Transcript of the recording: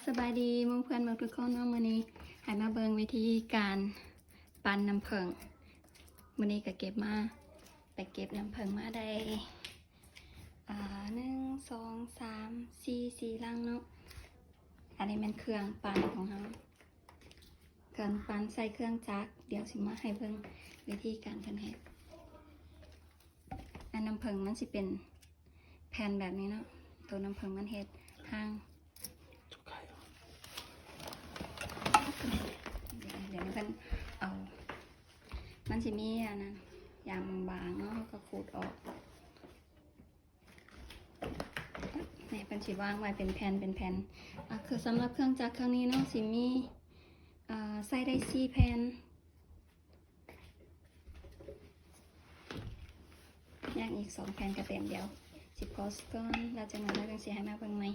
ສະບາຍດີໝູ່ເພື່ອນເບິດທຸກຄົນເນາະ, ມື້ນີ້ໃຫ້ມາເບິ່ງວິທີການປັ່ນນ້ຳເຜິ້ງ. ມື້ນີ້ກໍເກັບມາ ໄປເກັບນ້ຳເຜິ້ງມາໄດ້ ອ່າ ໜຶ່ງ ສອງ ສາມ ສີ່ ສີ່ລັງເນາະ. ອັນນີ້ແມ່ນເຄື່ອງປັ່ນຂອງເຮົາ ເຄື່ອງປັ່ນໃສ່ເຄື່ອງຈັກ. ດຽວຊິມາໃຫ້ເບິ່ງວິທີການເພິ່ນເຮັດ. ອັນນ້ຳເຜິ້ງມັນຊິເປັນແຜ່ນແບບນີ້ເນາະ, ໂຕນ້ຳເຜິ້ງມັນເຮັດຮ່າງ ດຽວ ດຽວນີ້ເພິ່ນເອົາ ມັນຊິມີອັນນັ້ນ ຢາງບາງໆເນາະ, ເຮົາກໍຂູດອອກ. ນີ້ເພິ່ນຊິວາງໄວ້ເປັນແຜ່ນ ເປັນແຜ່ນ. ອ່າ ຄືສຳລັບເຄື່ອງຈັກເຄື່ອງນີ້ເນາະ ຊິມີ ອ່າ ໃສ່ໄດ້ສີ່ແຜ່ນ. ຍັງອີກສອງແຜ່ນກໍເຕັມ. ດຽວຊິພໍສກ່ອນ ແລ້ວຈັກໜ້ອຍເຮົາຈັ່ງຊິໃຫ້ມາເບິ່ງໃໝ່.